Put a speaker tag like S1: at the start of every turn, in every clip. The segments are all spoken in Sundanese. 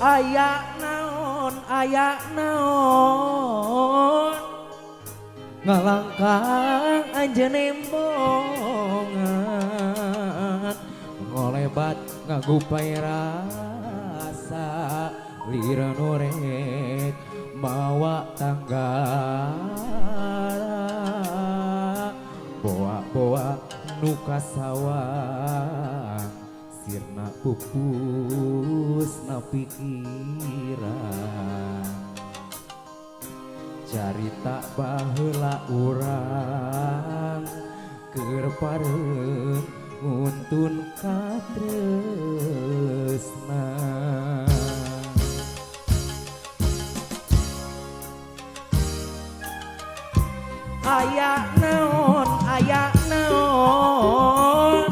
S1: Aya naon, aya naon, ngalangkang anjeun nembongan, ngolebat ngagupai rasa lira norek mawa tanggara, boa-boa nu kasawang sirna pupus na pikiran. Carita baheula urang keur pareung nguntun katresna. Aya naon, aya naon,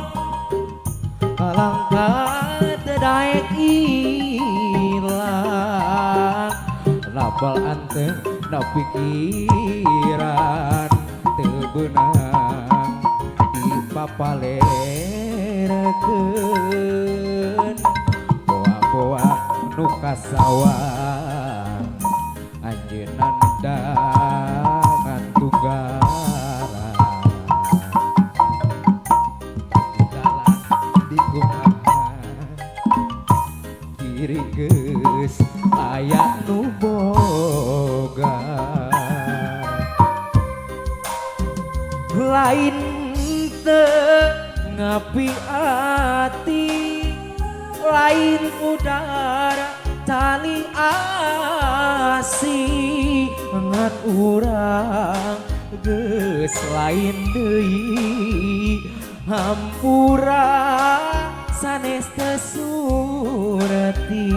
S1: kalangkah teu daek ilang, labal anteng na pikiran teu beunang dipapalerekeun, boa-boa nu kasawang anjeunna dangan tunggara. Dalah dikumaha diri geus aya nu boga, lain teu ngapi ati, lain udara tali asi, ngan urang geus lain deui, hampura sanes teu surti.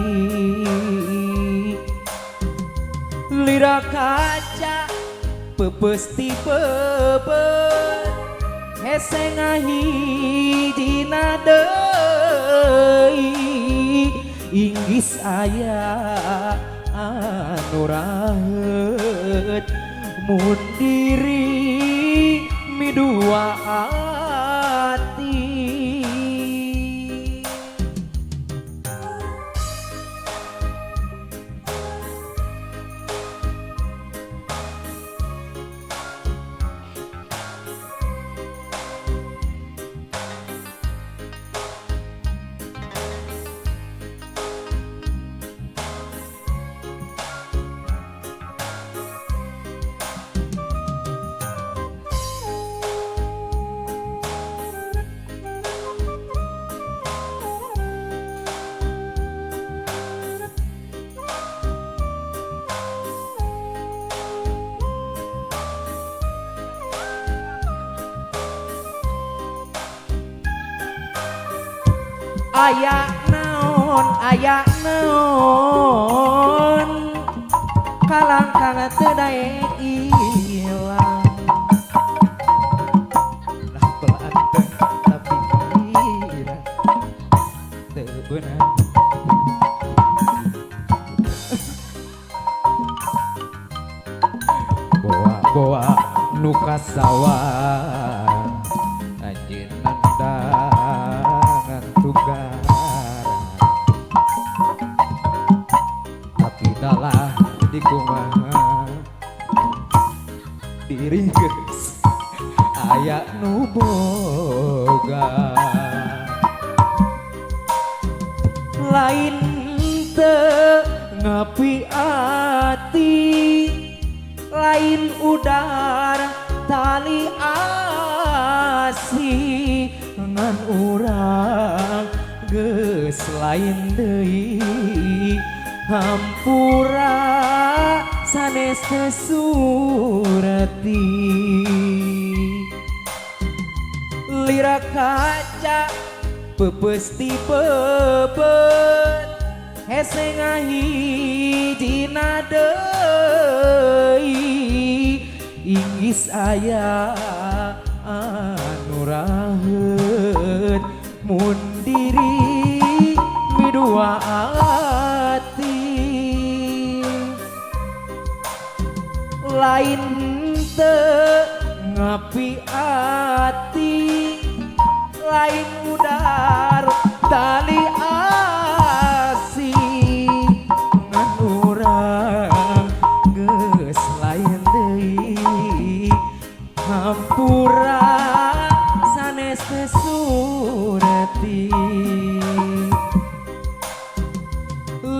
S1: Lira kaca peupeus ti beubeut, hese ngahijina deui, inggis aya anu raheut mun diri midua ati. Aya naon, aya naon, kalangkang teu daek ilang, label anteng na pikiran teu beunang, boa-boa nu kasawang anjeunna dangan tunggara, tapi dalah dikumaha diri geus aya nu boga, lain teu ngapi ati, lain udara tali asi, ngan urang geus lain deui, hampura sanes teu surti. Lira kaca peupeus ti beubeut, hese ngahijina deui, inggis aya anu raheut mun diri midua ati. Lain teu ngapi ati, lain udar tali asi,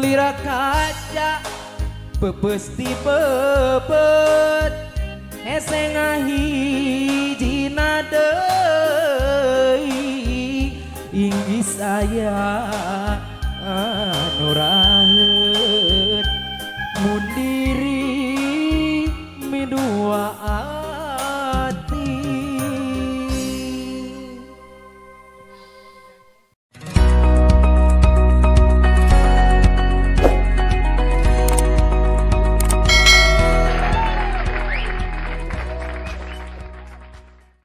S1: Lira kaca peupeus ti bebeut, hese ngahijina deui. Inggis aya